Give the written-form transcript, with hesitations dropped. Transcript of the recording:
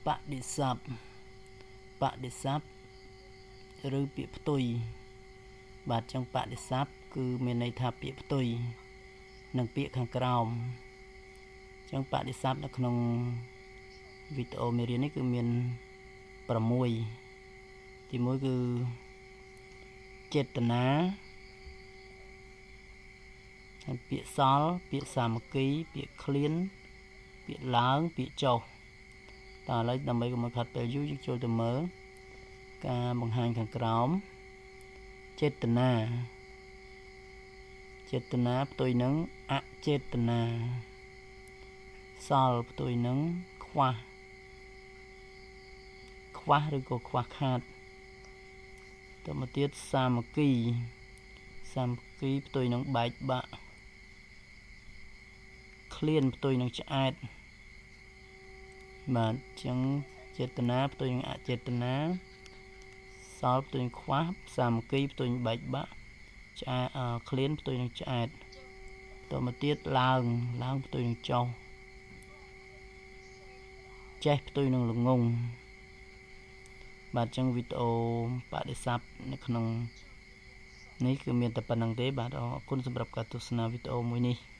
បដិស័ព្ទបដិស័ព្ទឬពាក្យផ្ទុយបាទចឹងបដិស័ព្ទគឺមានន័យថាពាក្យផ្ទុយនិងពាក្យខាងក្រោមចឹងបដិស័ព្ទនៅក្នុងវីដេអូមេរៀននេះគឺមាន6ទី1គឺចេតនាហើយពាក្យសល់ពាក្យសាមគ្គីពាក្យឃ្លានពាក្យឡើងពាក្យចុះតើឥឡូវដើម្បីកុំឲ្យខាត់ពេលយូរយើងចូលទៅមើលការបង្ហាញខាងក្រោមចេតនាចេតនាផ្ទុយនឹងអចេតនាសល់ផ្ទុយនឹងខ្វះខ្វះឬក៏ខ្វះខាតទៅមកទៀតសាមគ្គីសាមគ្គីផ្ទុយនឹងបែកបាក់ឃ្លានផ្ទុយនឹងឆ្អែតបាទអញ្ចឹងចេតនាផ្ទុយនឹងអចេតនាសល់ផ្ទុយនឹងខ្វះសាមគ្គីផ្ទុយនឹងបែកបាក់ឆ្អែតឃ្លានផ្ទុយនឹងឆ្អែតតមកទៀតឡើងឡើងផ្ទុយនឹងចុះចេះផ្ទុយនឹងល្ងងបាទអញ្ចឹងវីដេអូបដិស័ព្ទនៅក្នុងនេះគឺមានតែប៉ុណ្ណឹងទេបាទអរគុណសម្រាប់ការទស្សនាវីដេអូមួយនេះ។